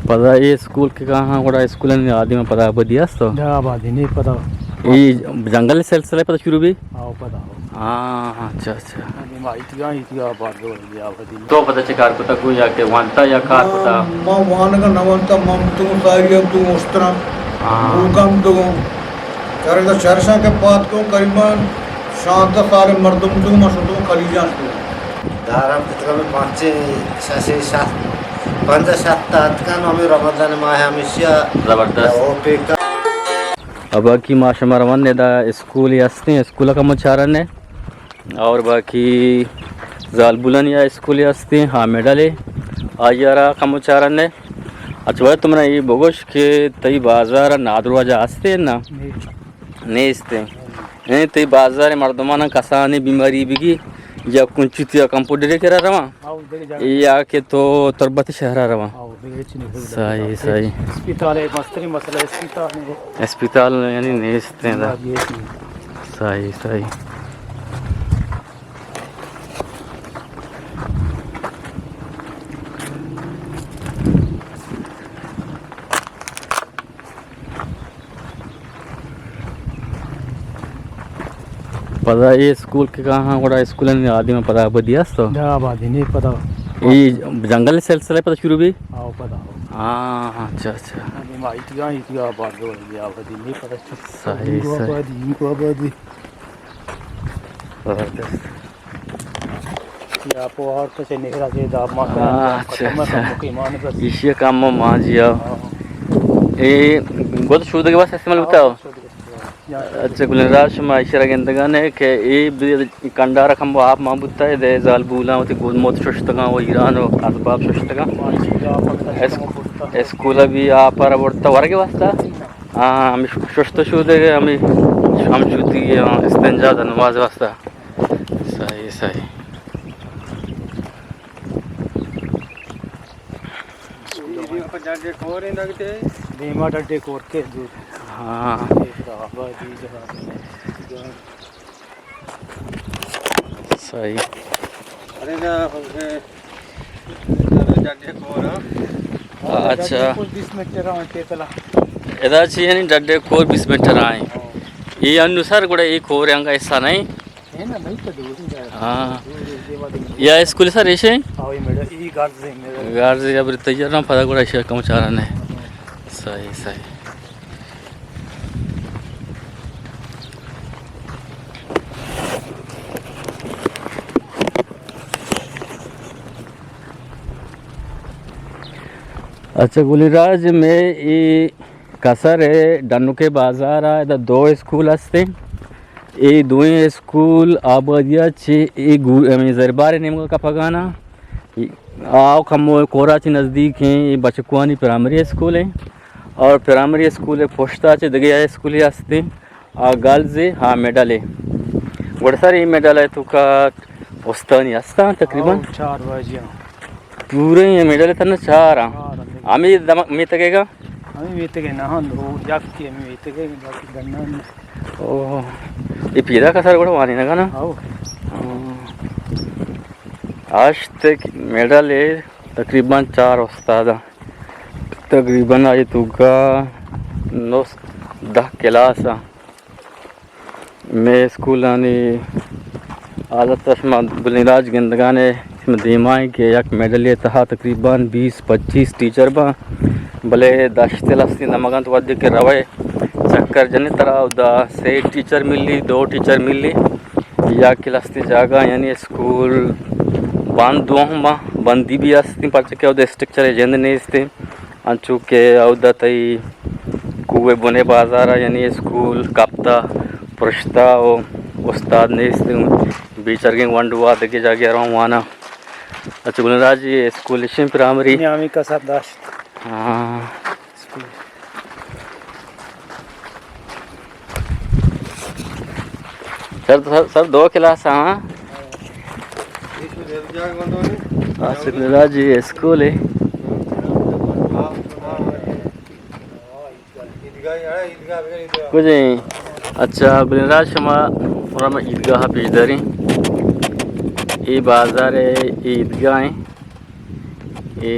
پدا اے اسکول کہ کاہاں، گڑا اسکولانی آدیم پدا آبادی است؟ نہ، آبادی نہیں پدا۔ اے جنگل سلسلہ پدا شروع بی؟ آؤ، پدا آؤ۔ ہاں، اچھا، اچھا۔ آدیم آئی تیا، آئی تیا آباد ہو گیا، آبادی نہیں۔ تو پدا چہ کار کتا کو یا کہ وانتا یا کار کتا؟ ما وانگا نہ وانتا، ما تو ساری تو مسترا۔ ہاں۔ حکم تو۔ چارے دا شہر شاہ کے پات کو قریباً شانزدہ سال مردم تو ما شدو خلیجان تو۔ دارم کتگا میں پانچ، شش، شش، پنجاہ، شست تا اتکن، ہمیں رمضان ماہ ہمیشہ زبردست۔ او پیکا۔ اب باقی ما شما روان نے دا اسکول ہستیں، اسکول کا مچارن ہے۔ اور باقی زالبولانی یا اسکول ہستیں، ہاں، مڈل ہے۔ آئی را کم چارن ہے۔ اچھا، بھائی، تم نے یہ بگوش کہ تئی بازار نادرواجہ ہستیں نا؟ نیست۔ اے تئی بازار مردمان کسانی بیماری بگی یا کنچو تیا کمپاؤنڈر کرا رواں؟ ہاں، دگہ جاگہ۔ یا کہ تو تربت شہر رواں؟ ہاں، دگہ ہچ نہیں۔ صحیح، صحیح۔ اسپتال ہے، مستری مسئلہ اسپتال ہے۔ اسپتال یعنی نیست ہے دا۔ ہاں، یہ نہیں۔ صحیح، صحیح۔ پدا اے اسکول کہ کاہاں، گڑا اسکولانی آدیم پدا آبادی است؟ نہ، آبادی نہیں پدا۔ اے جنگل سلسلہ پدا شروع بی؟ آؤ، پدا آؤ۔ ہاں، اچھا، اچھا۔ آدیم آئی تیا، آئی تیا آباد ہو گیا، آبادی نہیں پدا۔ صحیح، انگو صحیح۔ آبادی، انگو آبادی۔ زبردست۔ یا پوہار تو چہ نہرا چہ داب ما ہاں، اچھا، ختم اچھا۔ کم کے مان بس۔ ایشی کم ما جیا۔ ہاں۔ اے گد شودگ واسطہ استعمال ہوتا ہو؟ ہاں، شودگ۔ اچھا، گلیں راج، شما اشرا گندگانے کہ اے بی کنڈارا کم آپ مان بوتا ہے، دے زالبولاں وتی گود موت ششتگاں و ایران و اسباب ششتگاں۔ اس-، اسکول بھی آپ پر بڑتا ورگ واسطہ۔ ہاں، ہم ششت شودگ، ہم، ہم شودی، ہاں، استنجا دا نماز واسطہ۔ صحیح، صحیح۔ دیما ڈڈے کور کے دور۔ ہاں۔ صحیح۔ ارے نا، ڈڈے کور، ہاں۔ اچھا۔ ڈڈے کور بیس میٹر آں، ٹیکلا۔ ادا چی یعنی ڈڈے کور بیس میٹر آئیں۔ ہاں۔ یہ انو سر گڑا یہ کور انگا حصہ نہیں۔ ہاں۔ یا اسکول سر ایشے؟ گارز ابر تیار نہ پدا گڑا ایشے کم چارا نے۔ صحیح، صحیح۔ اچھا، گلیں راج، میں ای کسر ء ڈنوکے بازار ء ادا دو اسکول ہستیں۔ اے دوئیں اسکول آبادی ء چہ اے گو-، ہمے زربار ء نیمگ ء کپگ ء آں۔ آ کمو کورا چہ نزدیک ایں، اے بچکوانی پرائمری اسکول ایں اور پرائمری اسکول ء پشت ء چہ دگہ ہائی اسکولے ہستیں۔ آ گرلز ء، ہاں، مڈل ء۔ گڑا سر اے مڈل ء توکا استانی ہستاں تقریباً؟ ہاؤ، چار واجہ۔ پورے اے مڈل ء تھنا چار آں۔ چار آں۔ ہمے دم-، میتگ ء گا؟ ہمے میتگ ء نہ انت، او یک کہ ہمے میتگ ء، باقی ڈنّا نہ۔ اوہ۔ اے پیرا کسر گڑا وانینگ ء نا؟ ہاؤ۔ ہاں۔ ہشت مڈل ء تقریباً چار استاد آں۔ تقریباً آئی توکا نو دہ کلاس آں۔ مئے اسکولانی حالت ء شما گلیں راج گندگانے، شما دیما ایں کہ یک مڈلے ء تہا تقریباً بیست پچیس ٹیچر باں، بلے دشت لستی نمگ انت، وھدے کہ روئے چکر جنے ترا اودا سے ٹیچر ملی، دو ٹیچر ملی، یک لستی جاگہ یعنی اسکول بند دوہم باں، بندی بھی ہستیں، پرچہ کہ اودا اسٹرکچر جند نیستیں۔ انچو کہ اودا تئی کوہ بنے بازار ء یعنی اسکول کپتا پرشتا و استاد نیست، بیچارگیں گونڈو آ دگہ جاگہ ء رواں واناں۔ اچھا گلیں راج، اے اسکول اشیں پرائمری؟ نیامی کسر داشت۔ ہاں۔ اسکول۔ سر، سر، سر دو کلاس ہاں۔ آصف نراج جی اسکول ہے۔ کچھ نہیں۔ اچھا، گلیں راج شما اور ہم عیدگاہ پیش داریں۔ اے بازار ہے، اے عیدگاہ ہیں۔ اے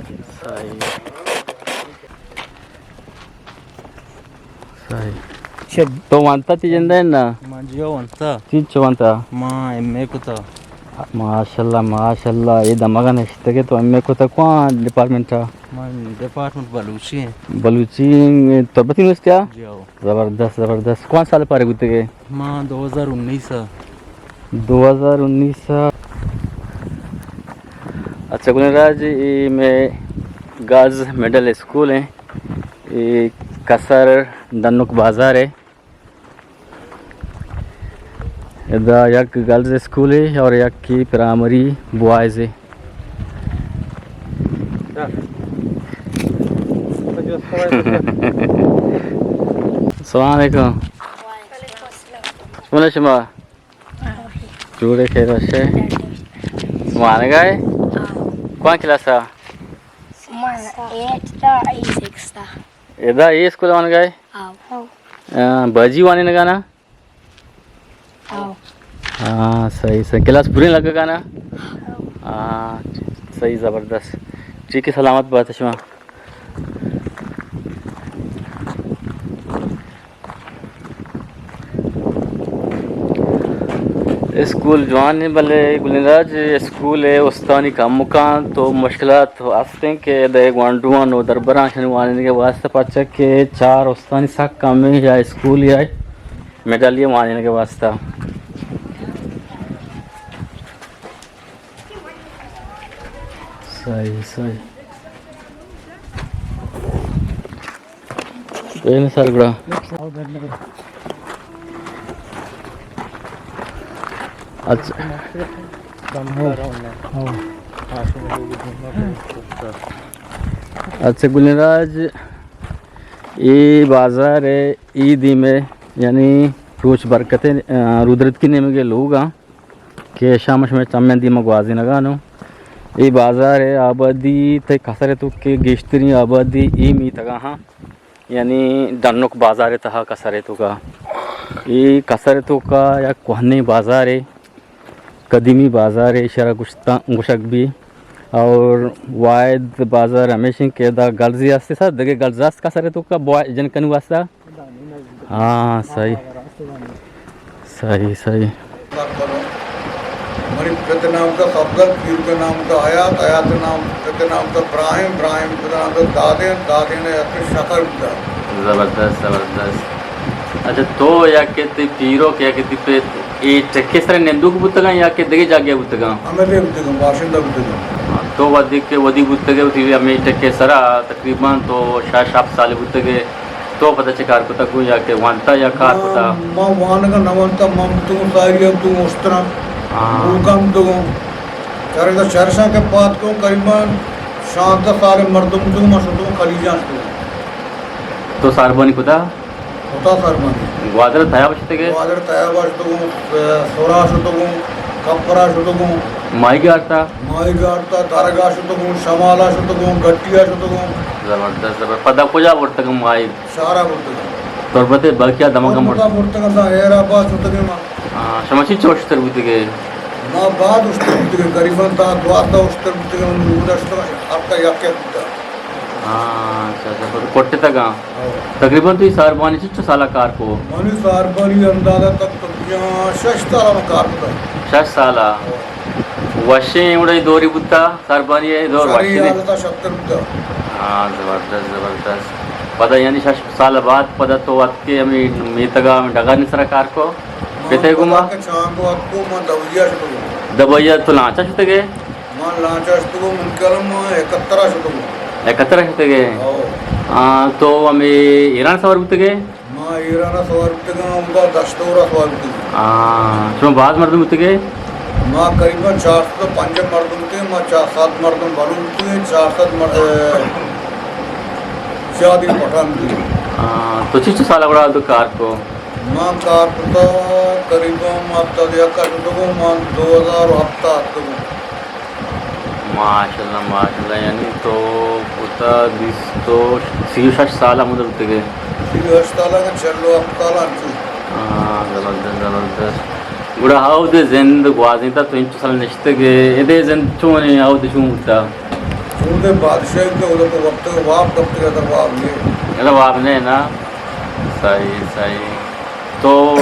صحیح۔ صحیح۔ چد۔ تو وانتا تی جندے نا؟ ما جیو وانتا۔ چی چو وانتا؟ ما ایم اے کتا۔ ماشاءاللہ، ماشاءاللہ، اے دمگا نشتگے تو ایم اے کتا کون ڈپارٹمنٹ ءَ؟ ما ڈپارٹمنٹ بلوچی ایں۔ بلوچی، تربت یونیورسٹی ءَ؟ جی ہو۔ زبردست، زبردست۔ کون سال پارے بوتگے؟ ما دو ہزار انیس ءَ۔ دو ہزار انیس ءَ۔ اچھا گلیں راج، اے مئے گرلز مڈل اسکول ایں۔ اے کسر ڈنک بازار اے۔ ادا یک گرلز اسکول اے اور یک کی پرائمری بوائز اے۔ السلام علیکم۔ وعلیکم السلام۔ چون ئے شما؟ جوڑ ئے، خیر وش ئے؟ وانگا ئے؟ ہاں۔ کون کلاس ءَ؟ من ایٹ تا، اے سکس تا۔ ادا اے اسکول ءَ وانگا ئے؟ ہاں۔ آ، باجی وانینگا نا؟ ہاں۔ ہاں، صحیح، صحیح۔ کلاس پوریں لگگا نا؟ ہاں، صحیح، زبردست۔ ٹھیک ہے، سلامت بات شما۔ اسکول جوان ایں، بلے گلیں راج، اسکول ءِ استانی کمکاں تو مشکلات است ایں کہ ادے گوانڈواں نودربراں شنی وانینگ ءِ واستہ، پرچا کہ چار استانی سک کم ایں یا اسکول یا مڈل ءِ وانینگ ءِ واستہ۔ صحیح، صحیح۔ این سر گڑا۔ اچھا۔ اچھا گلیں راج، اے بازار ءِ، اے دیم ءِ، یعنی روچ برکت ءِ، آ، رودرتکی نیمگ ءِ لوگ آں۔ کہ شام شمئے چمیں دیما گوازینگا نوں۔ اے بازار ءِ آبادی تئی کسر ءِ توکا گیشتریں آبادی اے میتگا ہاں، یعنی ڈنک بازار ءِ تہا کسر ءِ توکا۔ اے کسر ءِ توکا یک کوہنیں بازارے، قدیمی بازارے، ایشرا گوشتاں، گوشگ بی۔ اور واحد بازار ہمیش انت کہ ادا گرلزے است، سر دگہ گرلز است کسر ءِ توکا بوائے جنکانی واسطہ؟ ہاں، صحیح۔ صحیح، صحیح۔ منی پت نام کا افضل، پیر کا نام کا حیات، حیات نام، پت نام کا ابراہیم، ابراہیم پت نام کا دادین، دادین یک شکر بوتا۔ زبردست، زبردست۔ اچھا، تو یا کہ تئی پیرک یا کہ تئی پت اے ٹکے سر نندوک بوتگاں یا کہ دگہ جاگہ بوتگاں؟ ہمے بوتگاں، باشندہ بوتگاں۔ ہاں، تو وھدے کہ ودی بوتگے وتی ہمے ٹکے سرا تقریباً تو شش ہپت سال بوتگے۔ تو پدا چہ کار کتگ گوں یا کہ وانتا یا کار ما، کتا؟ ما وانگا نہ وانتا، ما بوتگوں ساری ءَ بوتگوں اشتراں، ہاں۔ بوکاں بوتگوں۔ چرگا چرشاں کہ پاد کوں قریباً شانزدہ سال مردم بوتگوں، ما شتگوں خلیجاں شتگوں۔ تو ساربانی کتا؟ کتا ساربانی۔ گوادر تیاب شتگے؟ گوادر تیاب شتگوں، سورا شتگوں، کپرا شتگوں۔ ماہی گارتا؟ ماہی گارتا، درگا شتگوں، شمالا شتگوں، گٹیا شتگوں۔ زبردست، زبردست۔ پدا کجا برتگم ماہی؟ شارا برتگاں۔ تربت ءَ باقی ءَ دمگاں برت؟ تربت ءَ برتگاں، داں ہیر آباد شتگیں ما۔ ہاں، شما چی چو اشتر بوتگے؟ ما بعد اشتر بوتگیں، قریباً تا دوازدہ اشتر بوتگیں، ہم نود اشتر، ہر کا یک یک بوتا۔ ہاں، اچھا، اچھا، پدا کٹتگاں۔ ہاں۔ تقریباً تو اے ساربانی چچو سالا کار کو؟ منی ساربانی اندازہ تک تو بیاں شش سالا ما کار کتا۔ شش سالا؟ ہاں۔ وشیں اڑے دوری بوتا؟ ساربانی ءِ دور شری وشیں۔ عادت ءَ شتر بوتا۔ ہاں، زبردست، زبردست۔ پدا یعنی شش سال بعد پدا تو اتکے ہمے میتگا، ہمے ڈگارانی سرا کار کو؟ ما پتے گوما؟ پدا کہ چانگو اتکو، ما دبئی ءَ شتگو۔ دبئی ءَ تو لانچا شتگے؟ ما لانچا شتگو، من کلم ما اکہترا شتگو۔ اکہترا شتگے؟ ہاں۔ ہاں، تو ہمے ایران سوار بوتگے؟ ما ایران ءَ سوار بوتگاں، اودا دشت دور ءَ سوار بوتگاں۔ آ، شما باز مردم بوتگے؟ ما قریباً چار سد ءُ پنجاہ مردم بوتگیں، ما چار سد مردم بلوچ بوتگیں، چار سد مر-، اے، زیادی پٹھان بوتگیں۔ آ، تو چنچو سال ءَ گڑا تو کار کو؟ ما کار کتا قریباً ہفتاد یک ءَ شتگوں، ما دو ہزار ءُ ہپت ءَ اتکگوں۔ ماشاءاللہ، ماشاءاللہ، یعنی تو کتا بیست و، سی و شش سال ہمود بوتگے؟ سی و ہشت سال اگاں چل و ہفت سال انچو۔ ہاں، زبردست، زبردست۔ گڑا ہاؤدے زند گوازینتا تو انچو سال نشتگے، ادے زند چونے، ہاؤدے چون بوتا؟ اودے بادشاہی کہ اودے پہ وقت واب کپتگ، ادا واب نے۔ ادا واب نے نا۔ صحیح، صحیح۔ تو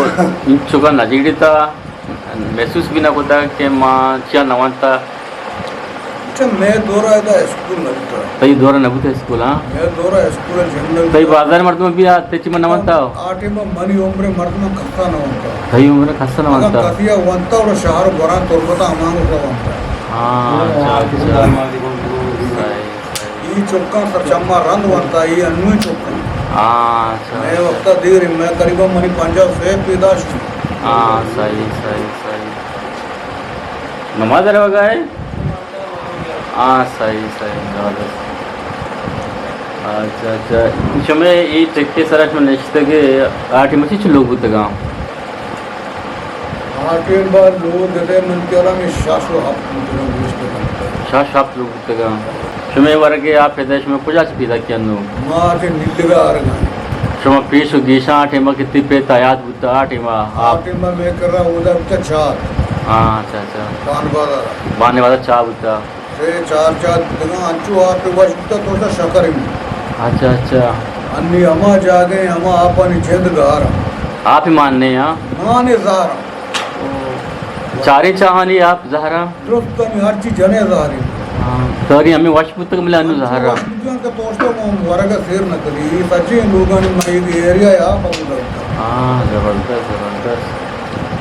انچکا نجیڑی تا محسوس بھی نہ کتا کہ ما چیا نہ وانتا؟ اچھا، مئے دورا ادا اسکول نہ بوتا۔ تئی دورا نہ بوتا اسکول، ہاں؟ مئے دورا اسکول جنرل تئی بوتا۔ بازار مردم بھی آتے چی من نہ وانتا؟ آ ٹائم منی عمر مردم کسا نہ وانتا۔ تئی عمر کسا نہ اگاں وانتا؟ کسیا وانتا اور شہر گورا تربتا ہمانگو کا وانتا۔ ہاں، اچھا، اچھا۔ صحیح۔ ای چکاں سرچما رند ونتا، ای انوی چکاں۔ ہاں، اچھا، مئے اچھا۔ وقتا دیر، مئے قریباً منی پنجاہ و سے پیداشت۔ ہاں، صحیح، صحیح، صحیح۔ نماز روگا ہے؟ ہاں، صحیح، صحیح، زبردست۔ اچھا، اچھا۔ شمے ای ٹکے سرا شما نشتگے، آ ٹائم چی چی لوگ بوتگاں؟ آ ٹائم با لوگ اتیں من خیالا میں شش و ہفت بوتگاں، گوشت کنت۔ شش ہفت لوگ بوتگاں۔ شمے ورگے آ پیدا، شما کجا چہ پیدا کیت نو؟ ما چہ نیلگا آرگا۔ شما پیش و گیشاں آ ٹائما کتی پہ تیاد بوتا آ ٹائما؟ آ ٹائما میں کرا اودا بوتا چار۔ ہاں، اچھا، اچھا۔ بان بازار۔ بان بازار چار بوتا۔ سے چار چار بوتگاں، انچو آپ وش بوتا تو تا شکر ہی۔ اچھا، اچھا۔ انی ہما جاگہ ہما آپانی جند گار۔ آپ ہی مان نے، ہاں؟ مان زار۔ چاریں چاہانی آپ زہراں؟ درست ہمیں ہر چیز جنے زہری۔ ہاں، ساری ہمیں وش بوتگ ملے انو زہراں۔ وش بوتگ کہ توشتا ورگا سیر نہ کری، سچیں لوگانی مائی ایریا یا پبلک۔ ہاں، زبردست، زبردست۔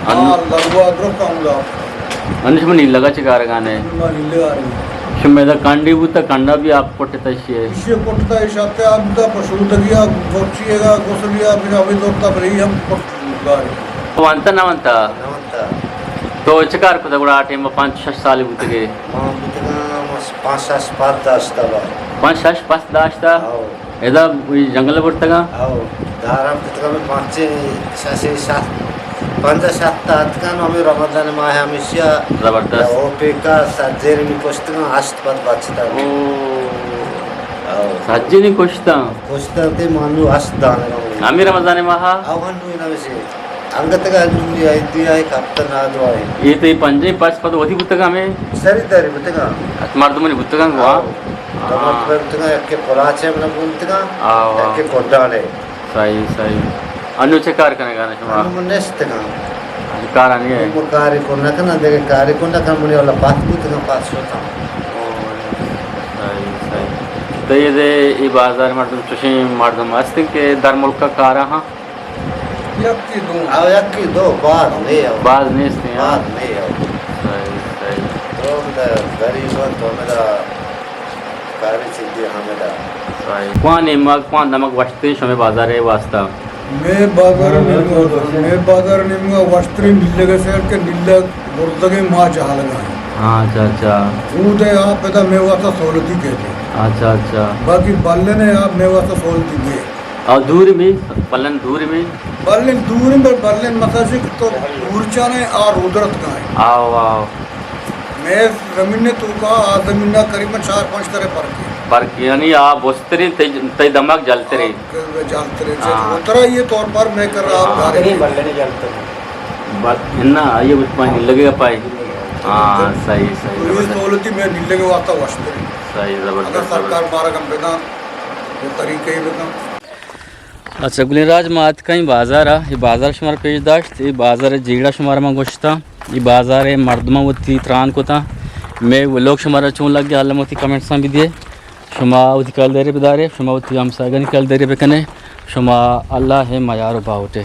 ہاں، لگوا درست ہمدا۔ انو شما نیلگا چہ کارگانے؟ ما نیلگا آرگا۔ شما ادا کنڈے بوتا، کنڈا بھی آپ کٹتا اشی ہے؟ اشی کٹتا، اشاتے آپ بوتا، پشودگیا، بچی گا، گسلیا، پھر ابھی دوتا، بھئی ہم کٹ گارے۔ وانتا نہ وانتا؟ نہ وانتا۔ تو چہ کار کتا گڑا آ ٹائم پانچ شش سال بوتگے؟ ما بوتگاں پانچ شش پس داشتا با۔ پانچ شش پس داشتا؟ آؤ۔ ادا وی جنگل برتگاں؟ آؤ، دارا کتگاں میں پانچ، شش، شش، پنجاہ، شست تا اتکاں، ہمیں رمضان ماہ ہمیشہ۔ زبردست۔ او پیکا سجے نی کشتگاں، ہشت پد بچتا۔ او۔ آؤ۔ سجے نی کشتاں؟ کشتاں تے مانو ہشت دانگا۔ ہمیں رمضان ماہ؟ آؤ، ہنو نوشے۔ انگتگا ہنو آئی دی آئی کپتا نادو آئی۔ یہ تے پنجے پس پد وتی بوتگاں ہمیں؟ سری داری بوتگاں۔ ات مردمانی بوتگاں گوا؟ آؤ۔ دو مرتبہ بوتگاں، یکے پلاچے من گونتگاں، آؤ، آؤ۔ یکے کوڈالے۔ صحیح، صحیح۔ انو چہ کار کنگا شما؟ انو من نشتگاں۔ انو کار نہیں ہے؟ انو کاری کو نہ کناں، دیگه کاری کو نہ کناں، منی والا پاس بوتگاں، پاس شوتاں۔ صحیح، صحیح۔ تو یہ دے، یہ بازار مردم، چوشیں مردم ہستیں کہ در ملک کارا ہاں؟ یکی دو۔ او یکی دو، باز نے او۔ باز نیست ہیں، ہاں؟ باز نے او۔ صحیح، صحیح۔ تو ہمدا غریب ہو، تو ہمدا کاری چیزی ہمدا۔ صحیح۔ کوان نیمگ، کوان دمگ وشتیں شمے بازار واسطہ؟ مے بازار نیمگ، مے بازار نیمگ وشتریں نیلگ سیر کہ نیلگ بردگیں ما جہلگا ہیں۔ ہاں، اچھا، اچھا۔ اودے آپ پدا مے واسطہ سہولتی کہتے۔ اچھا، اچھا۔ باقی بلنے آپ مے واسطہ سہولتی دے۔ آ دور میں، بلن دور میں؟ بلن دور میں، بلن مساجد تو دور چانے آ رودرت گائیں۔ آؤ، آؤ۔ میں زمین نے تو کا، آ زمین نا قریباً چار پانچ طرح فرق ہے۔ فرق یعنی آ بسترین تے، تے دماغ جلترین۔ آ جلترین۔ ہاں۔ اترا یہ طور پر میں کر رہا ہوں، ہاں۔ گاڑی بلن جلترین۔ بس، نہ، یہ اس پانی لگے گا پائی۔ ہاں، صحیح، صحیح، تو یہ زبردست۔ سہولتی میں نیلے کے واسطہ واسطے۔ صحیح، زبردست، اگر سرکار زبردست۔ بارہ کم پیدا، یہ طریقے ہی بتا۔ اچھا گلیں راج، ما اتکاں اے بازار ءَ، اے بازار شمارا پیش داشت، اے بازار ءِ جیڑہ شمارا ما گوشتاں، اے بازار ءِ مردماں وتی تران کتاں۔ مئے ولوگ شمارا چون لگے، الم وتی کمنٹساں بدیے۔ شما وتی کلدارے بدارے، شما وتی ہمساہگانی کلدارے بکنے، شما اللہ ءِ میار و باہوٹے۔